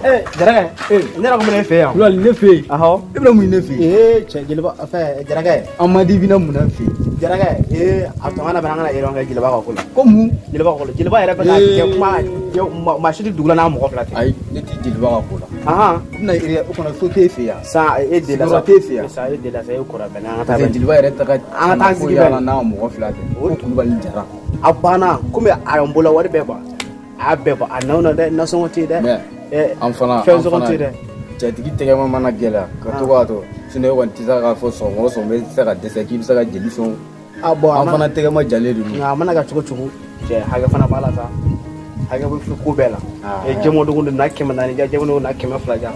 Jarakɛ, ne yɛrɛ ko bɛ ne fɛ yan. Kulubali ne fɛ yen. Ahɔ. E bɛna mun ne fɛ yen? Cɛ jeliba fɛn Jarakɛ. An ma di i bɛna mun na fɛ yen? Jarakɛ, a tɔ kana bɛn an kana erreur kɛ jeliba ka ko la. Ko mun? Jeliba ka ko la. Jeliba yɛrɛ bɛ ka kɛ kuma maa si tɛ dugu la n'a mɔgɔ fila tɛ. Ayi, ne tɛ jeliba ka ko la. Ahan. I bɛna erreur o kɔnɔ so t'e fɛ yan. San e delila sa. Sigiyɔrɔ t'e fɛ yan. Sa e delila sa e kɔrɔ bɛn an ka taa. Parce que jeliba yɛrɛ ta ka. An ka taa sigi bɛn. N'a mɔgɔ fila tɛ. O Kulubali Jara. A banna komi a ye n bolo wari bɛɛ ban. A y'a bɛɛ ban a n'aw na dɛ nasɔngɔ tɛ yen dɛ. An fana fɛn sɔngɔ tɛ dɛ. Jatigi tɛgɛma mana gɛlɛya ka to k'a to sinon e kɔni tɛ se k'a fɔ sɔn o sɔn bɛ se ka dɛsɛ k'i bɛ se ka jeli sɔn. A bɔn an fana tɛgɛma jalen de don. Nka a mana kɛ cogo cogo cɛ hakɛ fana b'a la sa hakɛ bɛ ko bɛɛ la. Jɛmɔdugu na 400 ja jɛmɔdugu na 200 ja.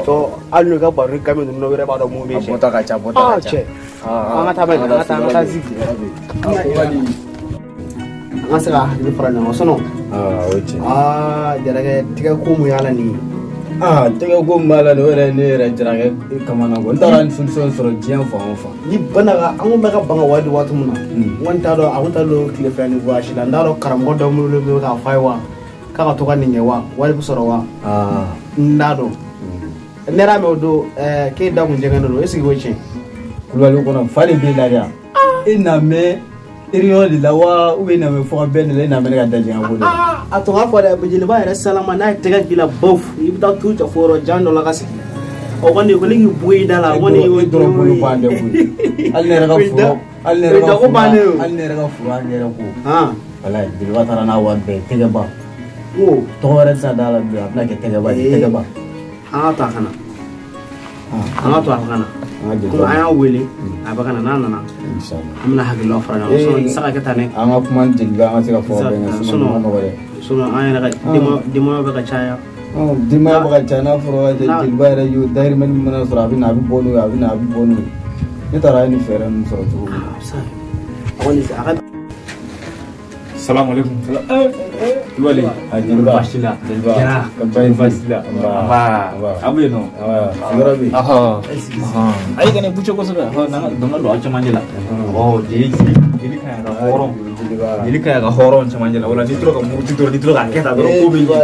To hali n'u ka baro game ninnu yɛrɛ b'a dɔn mun bɛ yen. A bɔta ka ca bɔta ka ca. Cɛ an ka taa bɛ an ka taa an ka taa sigi. An ka se ka hakili fara ɲɔgɔn kan sinon. O tiɲɛ. Jarakɛ tigɛ ko mun y'a la nin ye. Tɛgɛ ko mun b'a la nin o yɛrɛ ne yɛrɛ Jarakɛ kamana gan n taara ni solution sɔrɔ diɲɛ fan o fan. Ni bana ka an ko bɛ ka ban ka wari di waati min na. N kɔni t'a dɔn a kun t'a dɔn tile fila ni voyage la n t'a dɔn karamɔgɔ dɔ minnu bɛ k'a f'a ye wa k'a ka to ka nin kɛ wa wari bɛ sɔrɔ wa. N t'a dɔn. Ne yɛrɛ mɛn o don k'e da kun jɛngɛnnen don est ce que o ye tiɲɛ. Kulubali kɔnɔ fa de b'e la de e na mɛn réunion de la wa ou bien na mɛn fɔ ka bɛn de la e na mɛn ne ka dajɛngɛ ko de la. A tɔ ka fɔ dɛ jeliba yɛrɛ salama n'a ye tɛgɛ k'i la bawuf i bɛ taa tu jɔ fo yɔrɔ jan dɔ la ka sigi o kɔni ko ne k'i bɔ i da la o kɔni e dɔrɔn bolo ban dɛ koyi hali ne yɛrɛ ka foro hali ne yɛrɛ ka foro hali ne yɛrɛ ka foro an yɛrɛ ko walayi jeliba taara n'a wari bɛɛ tɛgɛba tɔgɔ wɛrɛ tɛ se ka d'a la bilen a bɛna kɛ tɛgɛba de tɛgɛba. An ka to a ka na an ka to a ka na komi an y'a wele a bɛ ka na n'a nana an bɛna hakililaw fara ɲɔgɔn kan sinon nin tɛ se ka kɛ tan dɛ. An ka kuma ni jeliba an ka se ka fɔ bɛn kan sinon a ma nɔgɔ dɛ. Sinon an yɛrɛ ka denbaya bɛ ka caya. Denbaya bɛ ka caya n'a fɔra jeliba yɛrɛ y'o dahirimɛ min mana sɔrɔ a bɛ na a bɛ bɔ n'o ye a bɛ na a bɛ bɔ n'o ye ne taara a ye nin fɛɛrɛ ninnu sɔrɔ cogo min na. A kɔni a ka. Salam alaikum. Kulubali. A jeliba. Baasi la. Jeliba. Jara. Ka baasi la. Nba. Aw bɛ yen nɔ. Sigiyɔrɔ bɛ yen. Ayi ka nin bucɛ kosɛbɛ. N'an ka dɔn ka don aw cɛmancɛ la. Jeli jeli ka ɲi a ka hɔrɔn. Jeli ka ɲi a ka hɔrɔn cɛmancɛ la. O la n'i tora ka muruti dɔrɔn n'i tora k'a kɛ tan dɔrɔn ko bɛ ɲɛ.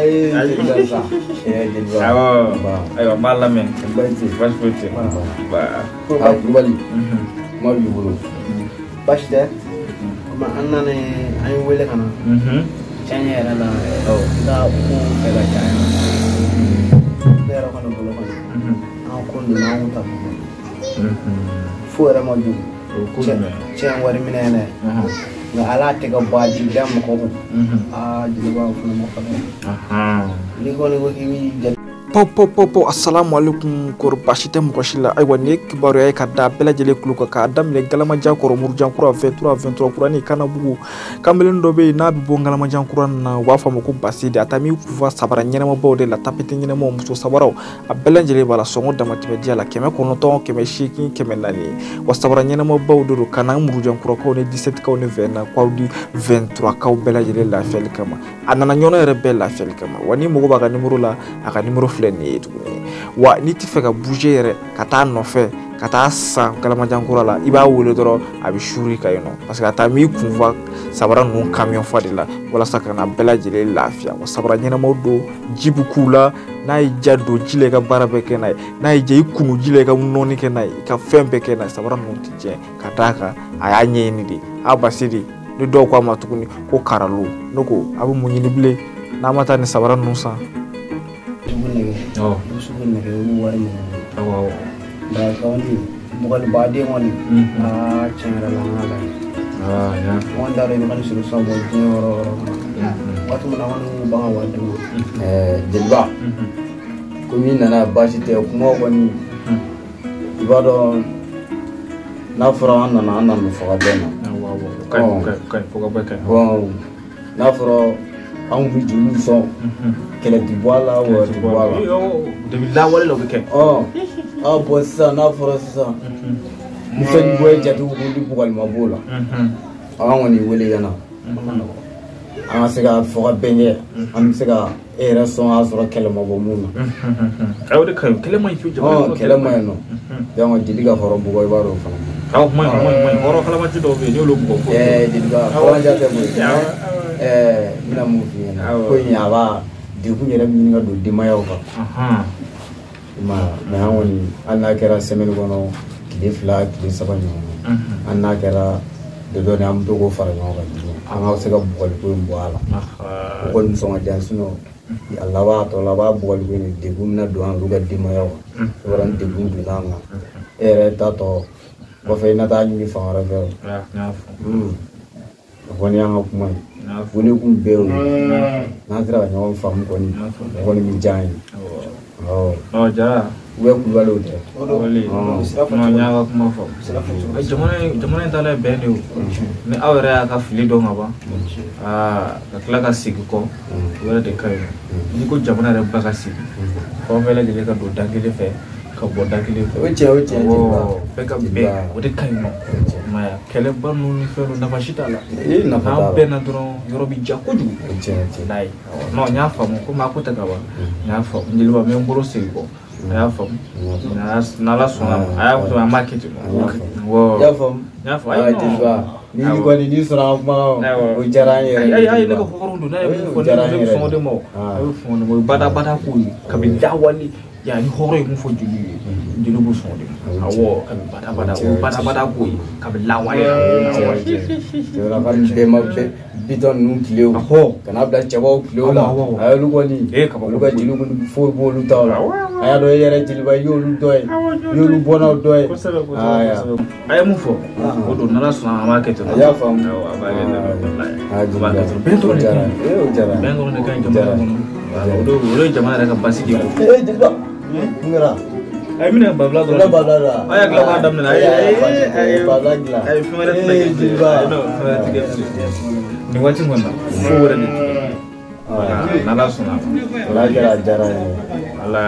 Jeliba sa. Jeliba. Awɔ. Ayiwa n b'a lamɛn. Baasi foyi tɛ. Nba. A Kulubali. Kuma b'i bolo. Baasi tɛ. An nana an ye wele ka na tiɲɛ yɛrɛ la i ka ko fɛ ka caya ne yɛrɛ kɔni bolo kɔni an ko ninnu an kun ta fo yɛrɛ ma jugu tiɲɛ wari minɛ yɛrɛ nka ala tɛ ka bɔ a ji da mɔgɔ kun aa jeliba o fana ma faamuya n'i kɔni ko k'i b'i jate. Pɔpɔpɔpɔ assalamu alaikum kɔrɔ baasi tɛ mɔgɔ si la ayiwa nin ye kibaruya ye ka da bɛɛ lajɛlen tulo kan k'a daminɛ Galamajan kɔrɔ Murujankura 23 23 kura ni Kanabugu kamalen dɔ bɛ yen n'a bɛ bɔ Galamajan kura na u b'a fɔ a ma ko Basidi a taa min kufa sabara ɲɛnamabaw de la tapiti ɲɛnamaw muso sabaraw a bɛɛ lajɛlen b'a la sɔngɔ damatɛmɛ diya la 900 800 400 wa sabara ɲɛnamabaw de don ka na Murujankurakaw ni 17kaw ni 20kaw ni 23kaw bɛɛ lajɛlen lafiyali kama a nana ɲɔnɔ yɛrɛ bɛɛ lafiyali kama wa ni mago b'a ka nimoro la a ka nimoro filɛ nin ye tuguni wa n'i ti fɛ ka bouger yɛrɛ ka taa nɔfɛ ka taa san Galamajankura la i b'a wele dɔrɔn a bɛ suri ka yen nɔ parce que a taa m'i kun fa sabara ninnu camion fa de la walasa ka na bɛɛ lajɛlen lafiya wa sabara ɲɛnamaw don ji bɛ k'u la n'a y'i ja don ji la i ka baara bɛɛ kɛ n'a ye n'a y'i ja i kunu ji la i ka nɔɔni kɛ n'a ye i ka fɛn bɛɛ kɛ n'a ye sabara ninnu tɛ tiɲɛ ka d'a kan a y'a ɲɛɲini de a Basidi ni dɔw ko a ma tuguni ko karalo ne ko a bɛ mun ɲini bilen n'a ma taa ni sabara ninnu san. Sugu nɛgɛ i b'u wari minɛ. Awɔ. Nka kɔni bugɔlibaden kɔni. Tiɲɛ yɛrɛ la an ka lajɛ. N kɔni t'a dɔn i bɛ ka nin solution bɔ diɲɛ yɔrɔ o yɔrɔ kɔnɔ. Waati min na an kɔni b'u ban ka wari d'u ma. Jeliba. Komi i nana baasi tɛ kuma kɔni i b'a dɔn n'a fɔra an nana fɔ ka bɛn na. Awɔ awɔ o ka ɲi o ka ɲi fɔ ka bɛn ka ɲi. Bon n'a fɔra anw bɛ jeliw sɔn kɛlɛ ti bɔ a la wɔyɔ ti bɔ a la. Depuis lawale la o bɛ kɛ. Bɔn sisan n'a fɔra sisan ni fɛn bɔ ye jatigiw ko ni bugɔli ma b'o la an kɔni wele ka na an ka se ka fɔ ka bɛn kɛ an bɛ se ka e yɛrɛ sɔn k'a sɔrɔ kɛlɛ ma bɔ mun na. O de ka ɲi kɛlɛ ma ɲi fiyewu jamana kɔnɔ. Kɛlɛ ma ɲi nɔ donc jeli ka hɔrɔn bugɔ i b'a dɔn o fana. Awɔ kuma ɲi kuma ɲi hɔrɔn kalamaci dɔw bɛ yen n'i y'olu bugɔ ko. Jeliba hɔrɔnja tɛ koyi. N bɛna mun f'i ɲɛna ko in a b'a Degun yɛrɛ bɛ ɲini ka don denbayaw kan. I m'a ye mais an kɔni hali n'a kɛra semaine kɔnɔ tile 2 tile 3 ɲɔgɔn na hali n'a kɛra dɔɔni an bɛ to k'o fara ɲɔgɔn kan tuguni an ka se ka bugɔliko in bɔ a la. O kɔni bɛ sɔn ka diya sinon a laban a tɔ laban bugɔliko in degun bɛna don an olu ka denbayaw kan. I b'a dɔn ni degun donna an kan e yɛrɛ t'a tɔ kɔfɛ i na taa ɲini fan wɛrɛ fɛ. O kɔni y'an ka kuma ye. Wele kun bɛɛ y'o ye. N'an sera ka ɲɔgɔn faamu kɔni o kɔni bɛ diya an ye. Awɔ. Jara. U bɛ kulubaliw tɛ. Wali. Non, n y'a ka kuma faamu. Jamana in taala ye bɛn de ye o. Ni aw yɛrɛ y'a ka fili dɔn ka ban. Ka tila ka segin kɔ. O yɛrɛ de ka ɲi. N'i ko jamana yɛrɛ ba ka segin. F'aw bɛɛ lajɛlen ka don da kelen fɛ. Ka bɔ da kelen fɛ. O tiɲɛ o tiɲɛ. Bɛɛ ka bɛn o de ka ɲi nɔ. I m'a ye kɛlɛba ninnu ni fɛn ninnu nafa si t'a la. Nafa t'a la. N'an bɛnna dɔrɔn yɔrɔ bɛ ja kojugu. O tiɲɛ o tiɲɛ. Layi. Non n y'a faamu komi a ko tɛ ka ban. N y'a faamu jeliba n bɛ n bolo segin kɔ. A y'a faamu. N'Ala sɔnna ma a y'a faamu an b'a kɛ ten. I y'a faamu. N y'a faamu. Ayi jeliba ni kɔni n'i sɔnna an ka kumakan o diyara an yɛrɛ ye. Ayi ne ka hɔrɔn don n'a ye mun fɔ ne bɛ sɔn o de ma o. A bɛ sɔn o de ma o ye badabada ko ye kabi lawale. Ya ni hɔrɔn ye mun fɔ jeliw ye jeliw b'o sɔn o de ma. Awɔ kabi badabada o ye badabada ko ye kabi lawale la. Jamana bɛɛ ma bitɔn ninnu tilew kana bila cɛbaw tilew la a y'olu kɔni olu ka jeliw kɔni foyi b'olu taw la a y'a dɔn e yɛrɛ jeliba i y'olu dɔ ye i y'olu bɔnnaw dɔ ye. A ye mun fɔ o don n'Ala sɔnna an b'a kɛ ten. A y'a faamu. Awɔ a b'a kɛ ten a b'a kɛ ten bɛn dɔrɔn de ka ɲi. Bɛn dɔrɔn de ka ɲi jamana kɔnɔ. O de ye jamana yɛrɛ ka basigi ye. Jeliba mun kɛra? A ye minɛ babila dɔrɔn. Babila dɔrɔn. A y'a dilan k'a daminɛ. Ayi babila dilan. Ayi fɛn wɛrɛ tɛna kɛ bilen. Ayi non fɛn wɛrɛ tɛ kɛ bilen. Nin waati kɔni na fo wɛrɛ de tɛ kɛ. N'Ala sɔnna a ma. O n'a kɛra a diyara n ye. Ala.